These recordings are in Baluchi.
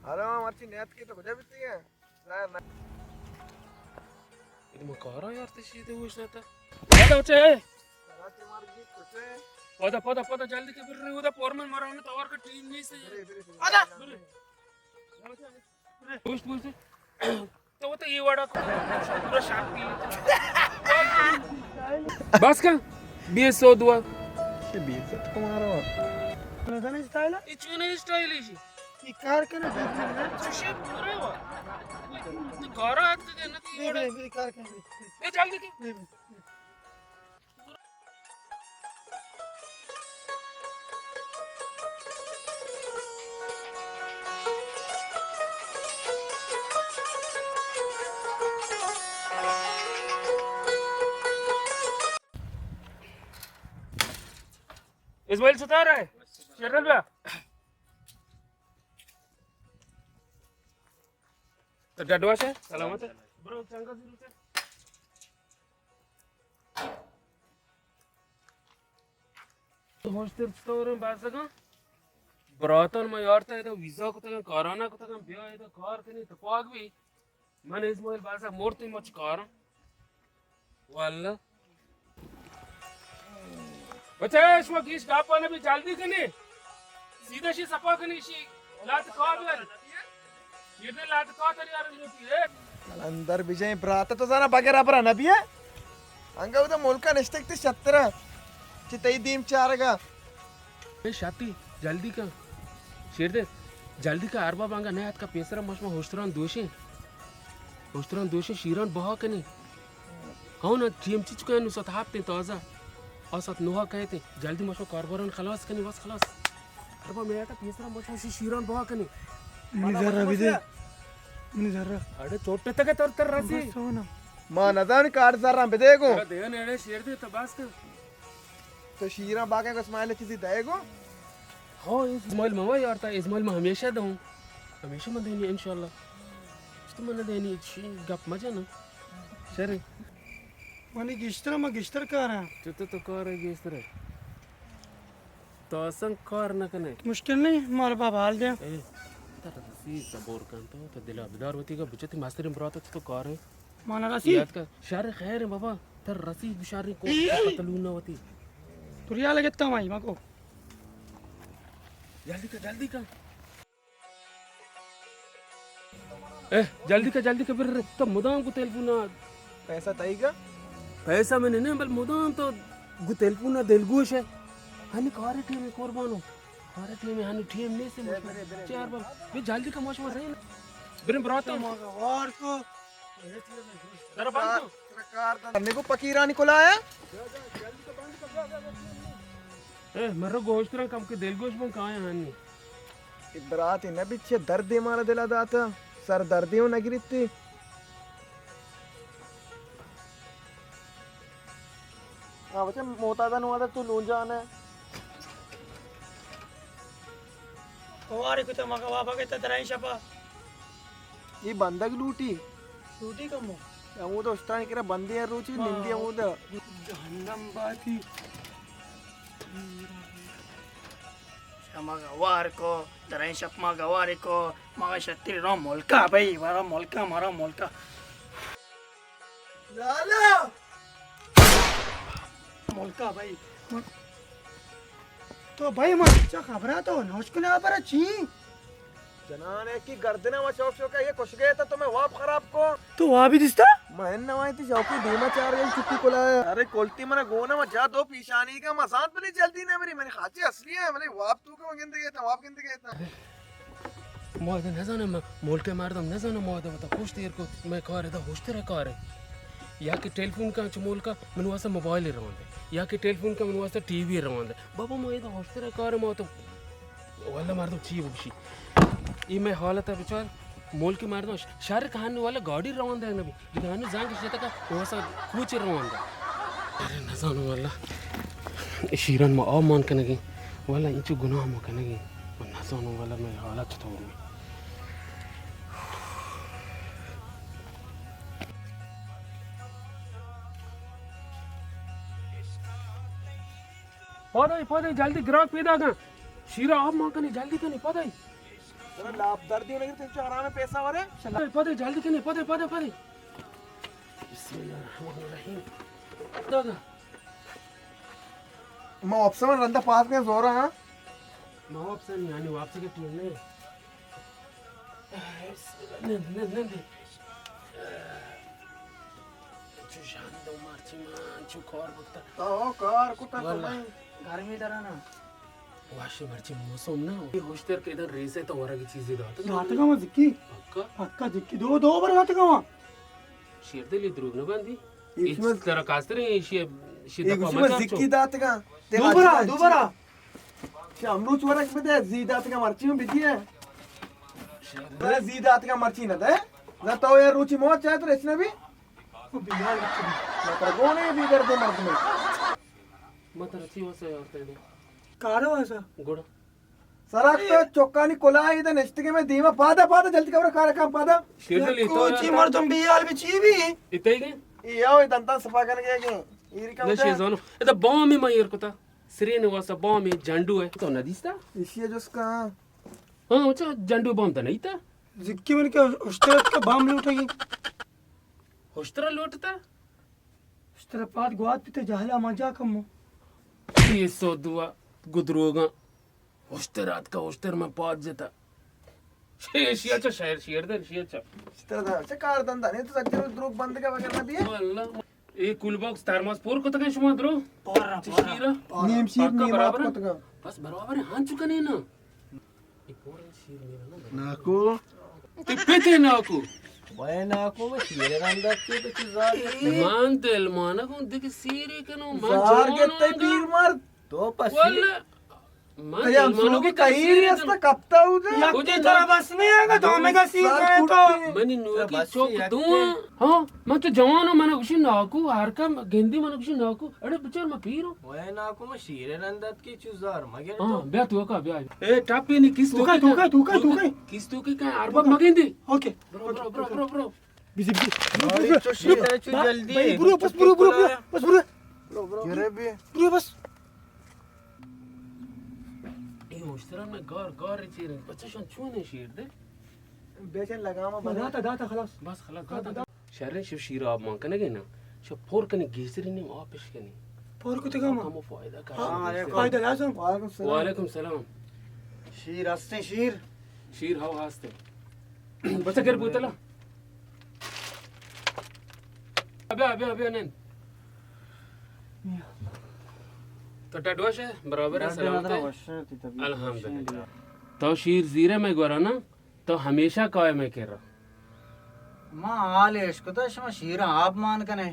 ارے، ما مرچی نیت کی تو کجا بیتی ہے؟ نہ، نہ۔ اے تو من کارا یار، تشی دے ہوش نہ تا۔ پدا اچھے۔ پدا، پدا، پدا، جلدی کے بر رہے ہو، دا فورمن مارا ہمیں توار کا ٹیم نہیں سے۔ پدا۔ پوچھ، پوچھ۔ تو وہ تو یہ واڑا کو پورا شاپ کی۔ بس کا؟ بیس سو دعا۔ یہ بیس سو تو مارا۔ نزانے اسٹائل ہے؟ یہ چونے اسٹائل ہے جی۔ یہ کار کرنا، بیس منٹ۔ چوشے پورے ہوا۔ تو کارا آت کے نا، تو یہ واڑا۔ یہ کار کرنا۔ یہ جلدی کی۔ اسماعیل ستار ہے؟ شرل بیا۔ تو ڈڈوا سے؟ سلامت ہے؟ برو، چنگا ضرور سے۔ تو ہوشتر چطور ہیں بازگاں؟ براتان ما یارتا ہے تو ویزا کتگاں، کارانا کتگاں، بیا ہے تو کار کنی، تپاک بھی۔ من اسماعیل بازگ مورتی مچ کارم۔ واللہ۔ بچہ، شما گیش گاپا نبی، جلدی کنی۔ سیدھا شی سپا کنی شی۔ لات کار لگی۔ یہ دے لات کار تری آرم جوتی ہے۔ اندر بجائیں برات تو زانا بغیر ابرا نبی ہے۔ انگا ادا ملکا نشتگ تی شترا۔ چی تئی دیم چارگا۔ اے شاتی، جلدی کن۔ شیر دے، جلدی کن، ارباب انگا نہ اتکا، پیسرا ما شما ہوشتران دوشیں۔ ہوشتران دوشیں، شیران بہا کنی۔ ہاں نا، ٹیم چی چکا نو ساعت ہفت ہیں تازہ۔ آ ساعت نوہا کہتے، جلدی ما شما کارباران خلاص کنی، بس خلاص۔ ارباب میں آتا پیسرا ما شما شی شیران بہا کنی۔ منی ذرہ بھی دے۔ منی ذرہ۔ اڑے چوٹے تک تر تر رسی۔ بس ہو نا۔ ما نزانی کار ذرہ بدے گو۔ دے نیڑے شیر دے تو بس کن۔ تو شیراں باقی کو اسماعیل چیزی دئے گو؟ ہو، اسماعیل ماما یارتا، اسماعیل ما ہمیشہ دوں۔ ہمیشہ من دینی انشاءاللہ۔ تو من دینی، چی گپ مجن۔ شر۔ منی گیشتر، ما گیشتر کاراں۔ تو، تو، تو کار ہے گیشتر ہے۔ تو اصلاً کار نہ کنے۔ مشکل نہیں، مال باب حال دے۔ اے، تر رسی صبر کن تو، تو دلا بدار ہوتی گا، بچتی مسترین برات تو کار ہے۔ مانا رسی؟ یاد کر، شر خیر ہے بابا، تر رسی بشاری کو پتلون نہ ہوتی۔ تو ریا لگتا ہمائی مگو۔ جلدی کر، جلدی کر۔ اے، جلدی کر، جلدی کر، بر، تو مدام کو تلفون آ۔ پیسہ تائی گا؟ پیسہ میں نے نہیں، بل مدام تو کو تلفون آ دلگوش ہے۔ ہنی کارے ٹیم قربانو۔ کارے ٹیم، ہنی ٹیم نہیں سے۔ برے، برے، چار بار۔ بے جلدی کر، موش مر رہے نا۔ برے برات۔ وار کو۔ در بند کو۔ ترا کار دنت۔ نگو پکیرانی کلایا۔ اے، مرو گوشتران کم کے دلگوش بن کایا ہنی۔ اے براتے نہ بچے دردے مارا دلا داتا۔ سر دردے ہوں نگریتی۔ ہاں، بچے معتادہ نو آدھا تو لون جانے۔ کوارے کتا مگا وابا گتا درائیں شپا۔ یہ بندگ لوٹی۔ لوٹی کمو۔ ہمودا استانی کرا بندے ہر روچی ہاں۔ نندی ہمودا۔ جہنم باتی۔ شما گوار کو، درائیں شپ ما گوار کو، ما شتری رو ملکا بھائی، مارا ملکا، مارا ملکا۔ لالا! ملکا بھائی۔ تو بھائی من چا خبرا تو نوش کنا برا چی؟ جنان ہے کہ گردنا ما شوق شوق ہے، یہ کش گئے تھا تو میں واب خراب کو۔ تو وابی دستا؟ میں نوائیں تی شوقی دیما چار گئی چھٹی کلایا۔ ارے کلتی منا گونا ما جا دو پیشانی کا، ما سانت بلی جلدی نہ مری، منی خاچی اصلی ہے، ملی واب تو کو گندگے تھا، واب گندگے تھا۔ ما ادا نزانم، ما ملک مردم نزانم، ما ادا وتا پشت ایر کت، مئے کار ادا ہوشتر کار ہے۔ یا کہ ٹیلیفون کا چ ملک من واسطہ موبائل روان دے، یا کہ ٹیلیفون کا من واسطہ ٹی وی روان دے۔ بابا ما ادا ہوشتر کار ہے، ما تو واللہ مردم چی بگشی۔ ای مئے حالت بچار، ملک مردم ش-، شہر کہانی والا گاڑی روان دے نبی۔ دگہ ہنو زنگ شتگ ء وسا کوچ روان دے۔ ارے نزانو واللہ۔ اے شیران ما آ مان کنگیں۔ واللہ انچو گناہ ما کنگیں۔ ما نزانو واللہ مئے حالت چطور بی۔ پادائی، پادائی، جلدی گراک پیدا کن۔ شیرا آپ مان کنی، جلدی کنی، پادائی۔ ترا لاپ دردی نہ گرتے، چہ حرام پیسہ ورے۔ پدے، جلدی کنے، پدے، پدے، پدے۔ بسم اللہ الرحمن الرحیم۔ دادا۔ ما واپس من رندا پاس گئے زورا، ہاں؟ ما واپس نہیں، یعنی واپس کے ٹیم نہیں۔ نند، نند، نند۔ چو شان دو مرچی من، چو کار بکتا۔ تو کار کتا تو واللہ۔ من۔ گرمی درانا۔ واشی مرچی موسم نا۔ یہ ہوشتر کے ادھر ریسے تو ورگی چیزی داتا۔ داتگا ما زکی۔ پکا؟ پکا زکی۔ دو، دو بر داتگا ما۔ شیر دلی دروگ نہ بندی۔ یہ اس قسمت ترا کاستر ہیں، شی، شی یہ دپا قسمت مچار چو۔ زکی داتگا۔ دو برا، دو برا۔ چہ امروچ ورگ بدے، زی داتگا مرچی ہم بدیے۔ بلے زی داتگا مرچی نہ دے۔ نہ تو یار روچی موت چاہے تو رچنا بھی۔ نہ ترا گونے بھی درد مردمے۔ ما ترا چی واسا یار تیڈے؟ کارو واسا۔ گڑا۔ سرک تو چکانی کلاہ ایدا نشتگے میں دیما پادا پادا جلدی کبر کار کام پادا۔ شیر دلی تو کوچی مردم بی حال بی چی بی؟ اتائی گئے؟ یہ آو دنتان صفا کرنے گئے گئے۔ ایری کم نہ شیزانو۔ ادا بام ما ایر کتا۔ سرین واسا بام جنڈو ہے۔ تو نہ دیستا؟ ایشی جس کا۔ ہاں، اچھا، جنڈو بام تا نہیں تا؟ زکی من کے اشترت کا بام لوٹا گی۔ اشترا لوٹتا؟ اشترا پاد گوات پیتے جہلا ما جا کمو۔ یہ سو دوا گدروگاں۔ اشتر آتکا، اشتر من پاد جتا۔ شی، شی اچھا شہر، شیر دے، شی اچھا۔ اشترا دا، چہ کار دندا نہیں تو سچے روز دروگ بند کا وغیرہ نہ دیے۔ واللہ۔ اے کول باکس ترماس پور کتگن شما درو؟ پورا، چہ پورا، شیرا؟ پورا۔ نیم شیر پکا نیم آپ برابر؟ کتگن۔ بس برابر ہے، ہاں چکنے نا۔ اے پورا شیر میرا نا۔ ناکو۔ تے پتے ناکو۔ بھائی ناکو، میں شیر رندا تے تو چیز زار۔ من دل مانا کن دیکھ سیری کنو، من زار جوان گتے ہوں گا۔ پیر مرد۔ تو پسی۔ واللہ۔ من تئی ہمسروگی کہیر است کپتا ہو دے۔ یک کجے ترا بس نہیں آگا، دو مگا سیر سال کرے تو۔ کٹی۔ منی نوکی بس چوک یک دو۔ ہاں، من تو جوان ہوں، من گوشی ناکو، ہر کم گندی من گوشی ناکو۔ اڑے بچار من پیر ہوں۔ اوئے ناکو، من شیر رندت کی چوزار مگر ہاں، تو۔ بیا تو کا، بیا۔ اے ٹاپی نی کس تو کا، تو کا، تو کا، تو کا۔ کس تو کی کا، ارباب مگندی۔ اوکے۔ برو، برو، برو، برو، برو۔ Busy, busy. بھائی، چو شیر ہے، چو جلدی بھائی، ہے۔ برو، بس برو، برو، برو، بس برو۔ برو، برو۔ گرے بھی۔ برو، بس۔ اے اشتران میں گار، گار چیر۔ بچہ شان چون ہے شیر دے؟ بیچن لگاما بنا۔ داتا، داتا، خلاص۔ بس خلاص، داتا۔ شریں شو شیر آپ مان کنگے نا۔ شو پور کنے گیسری نیم آپ اش کنے۔ پور کتگا ما۔ کمو فائدہ کار ہاں، گیسری۔ فائدہ لازم۔ وعلیکم السلام۔ وعلیکم السلام۔ شیر ہستیں شیر؟ شیر ہو ہستیں۔ بچہ گر بوتلا۔ ابے، ابے، ابے، نن۔ تو ڈڈ وش ہے؟ برابر ہے، ڈڈ سلامت ہے؟ وش ہے، تئی طبیعت وش ہے؟ الحمدللہ۔ تو شیر زیرے میں گورا نا، تو ہمیشہ کائے میں کرا۔ ما حال اش کتا شما شیراں آپ مان کنے۔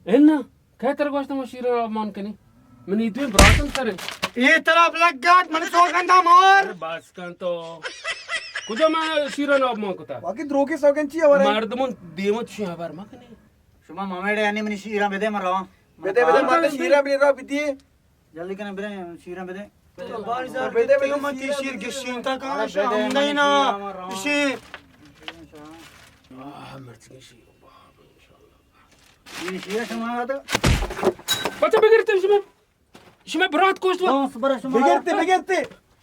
انا۔ کئے ترا گوشت ما شیراں آپ مان کنی؟ منی دوئیں براتن سریں۔ اے طرف لگ گات، من سوگندا مار۔ ارے بس کن تو۔ کجا ما شیراں آپ مان کتا؟ واقعی دروگی سوگن چی ہے ورے؟ مردمون دیمو چی خبر ما کنی۔ شما ممیڑے انی منی شیراں بدے من رواں۔ بدے، بدے، من شیراں بدے، را بدی۔ جلدی کنے برے شیراں بدے۔ باری زار بدے، بدے، من تی شیر گشین تا کان شام دینا۔ شیر۔ آہ، مرچی شیر۔ یہ شیر شما آتا۔ بچہ بگرتے شما، شما برات کوشت وا۔ ہاں، صبر شما۔ بگرتے، بگرتے۔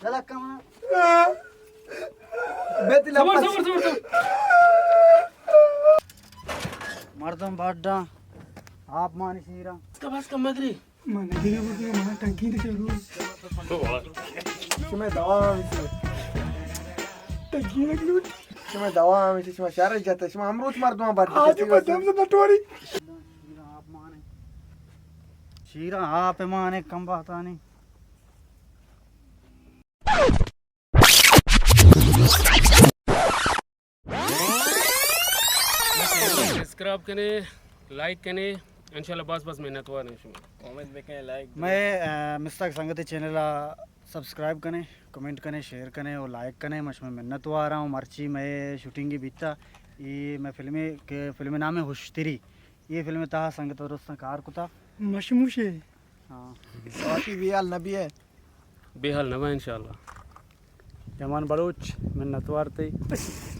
چلا کما۔ بیتی صبر، لپس۔ صبر، صبر، صبر۔ مردم بڈا۔ آپ مانی شیرا۔ اس کا بس کا مگری۔ من نگیرے بودی، من ٹنکی دے چلو۔ شما دوا ہمیشہ۔ ٹنکی لگ لوٹ۔ شما دوا ہمیشہ، شما شر جتا، شما امروز مردم بر آج بدم سے نٹوری۔ شیرا آپ مانے کم باتانی۔ سبسکرائب کنے، لائک کنے، انشاءاللہ باز باز منت وار ہیں شما۔ کمنٹ بکنے، لائک بکنے۔ میں، آ، مستاگ سنگت چینل آ سبسکرائب کنے، کمنٹ کنے، شیئر کنے اور لائک کنے، میں شما منت وار ہوں۔ مرچی میں شوٹنگ بیتا، یہ میں فلمے کہ فلم نام ہے ہشتری، یہ فلم تہا سنگت درستاں کار کتا۔ مشموشے۔ ہاں۔ باقی بھی حال نبی ہے۔ بے حال نہ بئے انشاءاللہ۔ جمان بلوچ، منتوار تئی۔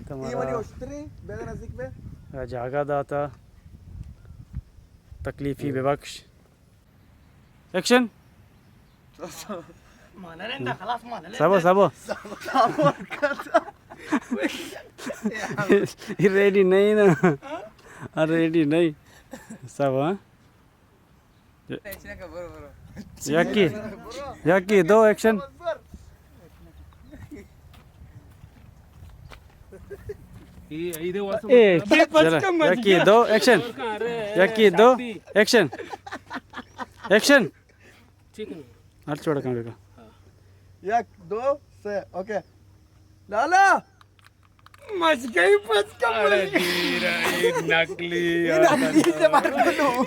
تمہارا اے منی اشتریں، بے نزدیک بے۔ جاگہ داتا، تکلیفی ببخش۔ ایکشن۔ مانا رہندا، خلاص مانا رہندا۔ سبو، سبو۔ یہ ریڈی نہیں نا. ہاں، ریڈی نہیں. سب ہاں. یکی، یکی دو، ایکشن. اے، یکی دو، ایکشن. یکی دو، ایکشن. ایکشن. ہر چھوڑا کام کا. یک، دو، سے، اوکے. لالا. مچکئی پچکئی. اڑے دیر، ایک نقلی. یہ نقلی سے مار کو.